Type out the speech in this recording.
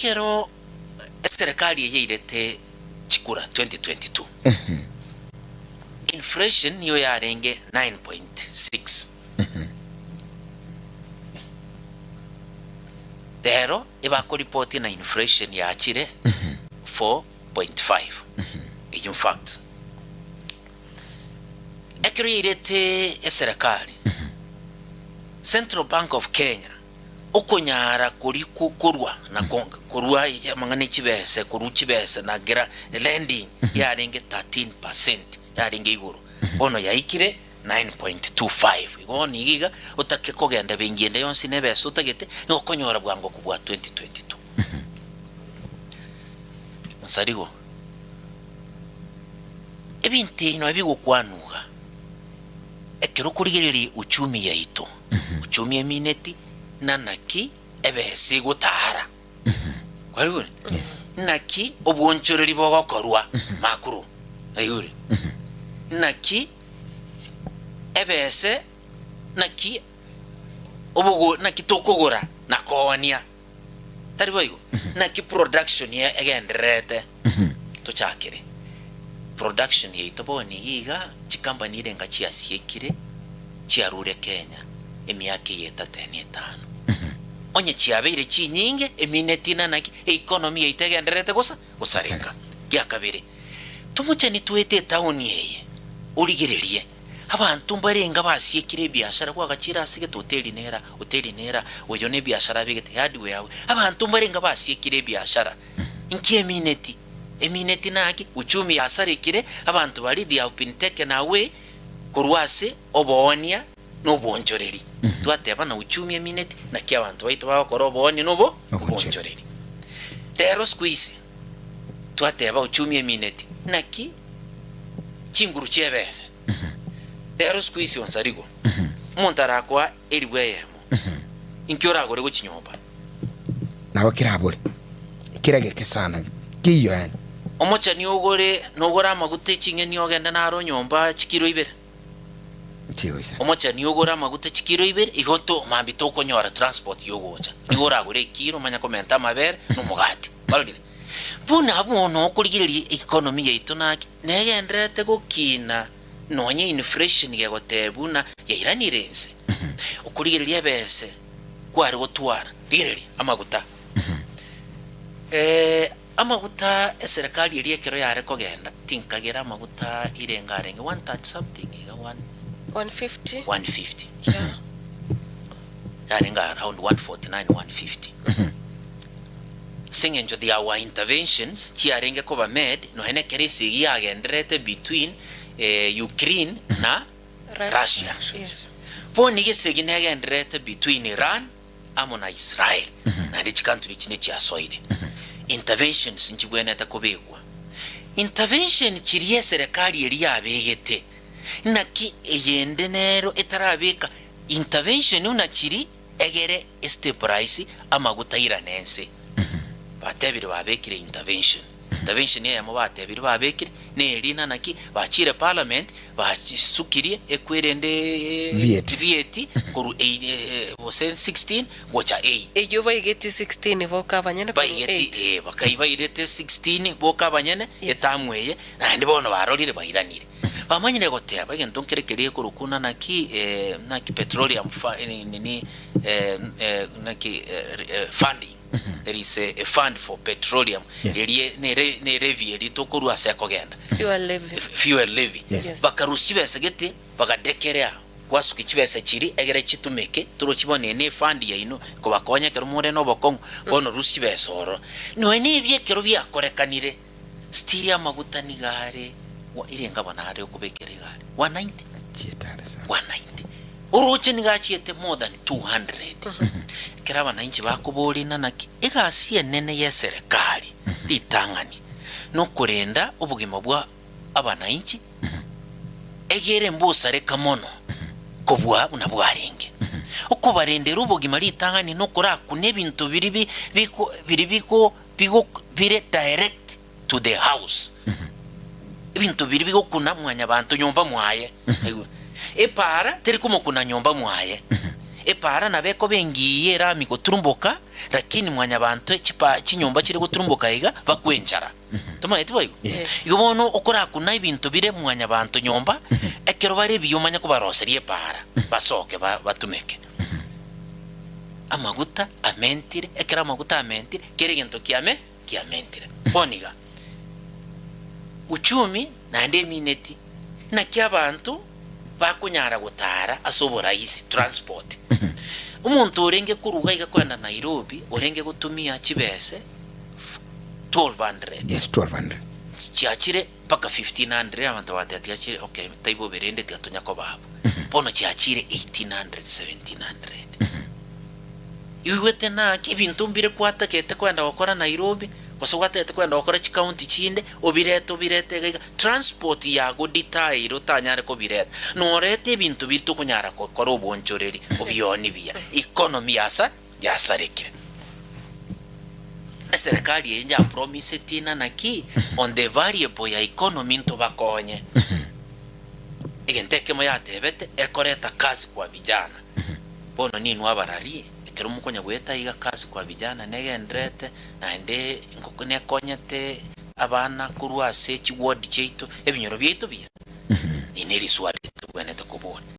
Ekero eserekari eye yairete chikura 2022, inflation nigo yarenge 9.6. Rero ebakoripoti na inflation yachire 4.5. Eyio facts. Ekero yairete eserekari, Central Bank of Kenya okonyara koria korwa na korwa amang'ana echibese korwa chibese na kera lending yarenge 13% yarenge igoro bono yaikire 9.25 igo bono iga iga otake kogenda benki ende yonsi na ebesa otagete nigo okonyora bwango kobua 2022. Onsarigo, ebinto ebi nonye bigokwanwa iga, ekero okorigereria uchumi yaito, uchumi emineti, na naki ebesa egotaara. Kwaigure? Naki obwonchoreri bogokorwa makuru. Aigure? Naki ebese naki obogo naki tokogora na koonia. Tari boigo? Naki production egendererete. Tochakere production yaito bono iga iga chicompany erenga chiasiekire chiarure Kenya emiaka eye etato ene etano. Onye chiabeire chinyinge emineti na naki economy yaito egendererete gosa gosareka. Giakabere, tomochani toete etown eye origererie abanto mbarenga basiekire ebiashara gwagachire ase gete hoteli nera hoteli nera oyo ne ebiashara abegete hardware awe abanto mbarenga basiekire ebiashara Inki emineti? Emineti naki? Uchumi yasarekire, abanto baria they have been taken away korwa ase oboonia na obonchoreri. Twateba na uchumi emineti, naki abanto baito bagokora oboonia na obo obonchoreri. Rero siku hizi twateba uchumi emineti, naki chinguru chi'ebese. Rero siku hizi onsarigo, omonto arakoa eribu eyemo, inki oragore gochia nyomba? Nabo kerabore kera geke sana keiyo yaani. Omochani ogore nogore amaguta eching'eni ogende naro nyomba chikiro ibere. Chigoisa. Omochani ogore amaguta chikiro ibere igo to mambia tokonyora transport yogocha. Nigo oragore ekiro omanye komenta amabere na omogati. Kwarorire? Buna abwo bono okorigereria economy yaito naki negendererete gokina nonye inflation gegotebia buna yairanire inse. Okorigereria ebese. kware gotwara. Rigereria, amaguta. Eh, amaguta eserekari eria ekero yare kogenda, tinkagera amaguta irenga arenge, one thirty something iga, one, 150. 150. Yeah. Yarenge around 149, 150. Ase eng'encho there were interventions chiarenge koba made, nonya na ekero esegi yagendererete between eh, Ukraine na Russia. Yes. Bono nigo esegi negendererete between Iran amo na Israel, naende chicountry echi nechiasoire. Interventions nchibwenerete kobekwa. Intervention chiria eserekari eria yabegete, naki eyende nero etarabeka intervention buna chiri egere estabilize amaguta airane ense. Batebire babekire intervention. Intervention eyemo batebire babekire neri ng'a naki bachire parliament basukirie ekwerende VAT. VAT korwa ei gose 16 gocha 8. Eyio baigeti 16 boka abanyene korwa Baigeti 8. eh bakai bairete 16 boka abanyene Yes. etamu eye naende bono barorire bairanire. Bamanyire goteba egento nkere keria gekorokwa ng'a naki naki petroleum fa nini naki funding. There is a, a fund for petroleum Yes. erie nere ne levy eria tokorua ase ekogenda Fuel levy. fuel levy Yes. Yes. bakarusia chibesa gete bagadekerea gwasukia chibesa chiria egere chitumeke torochi bono eye ne efund yaino ekobakonya ekero more na obokong'u bono rusia chibesa ororo nonya na ebi ekero biakorekanire still amaguta nigo are irenga bono are okobekera iga are 190 Achiete are sana. 190 Oroche nigo achiete more than 200. Ekero abananchi bakoboria naki egasi enene y'eserekari ritang'ani nokorenda obogima bwa abananchi egere mbosareka mono kobua buna bwarenge. Okobarendera obogima ritang'ani nokorakuna ebinto biria bi biko biria biko bigo bire direct to the house. Ebinto biria bigokuna mwanyabanto nyomba mwaye. Aigwe. Epaara teri komokuna nyomba mwaye. Epaara nabo ekoba engiya erami goturumboka, lakini mwanyabanto chipa chinyomba chire goturumboka iga bakwe enchara. Tomanyeti boigo? Yes. Igo bono okorakuna ebinto bire mwanyabanto nyomba, ekero bare ebiya omanye kobaroseria epaara, basoke ba batumeke. Amaguta amentire, ekero amaguta amentire, kera egento kiame kiamentire. Bono iga, uchumi naende emineti, naki abanto bakonyara gotara ase oborahisi, transport. Omonto orenge koruga iga kogenda Nairobi, orenge gotumia chibese 1200. Yes, 1200. Chiachire mpaka 1500 abanto bagateba tiga chire okay taibo bobe rende tiga tonya koba abwo. Bono chiachire 1800, 1700. Oigwete naki ebinto mbire kwatagete kogenda gokora Nairobi, gose gwatagete kogenda gokora chikaunti chinde, obirete obirete iga iga, transport yago detail otanyare kobireta. Norete ebinto biria tokonyara gokora obonchoreri, obioni buya, economy yasa yasarekire. Eserekari eye yapromiseti ng'a naki on the variable ya economy ntobakonye. Egento ekemo yatebete, ekoreta kazi kwa vijana. Bono ninwe abarari, ekero mokonya goeta iga kazi kwa vijana negendererete, naende ngoko nekonyete abana korwa ase chiward chiaito, ebinyoro biaito buya. Eri neriswali tobwenerete.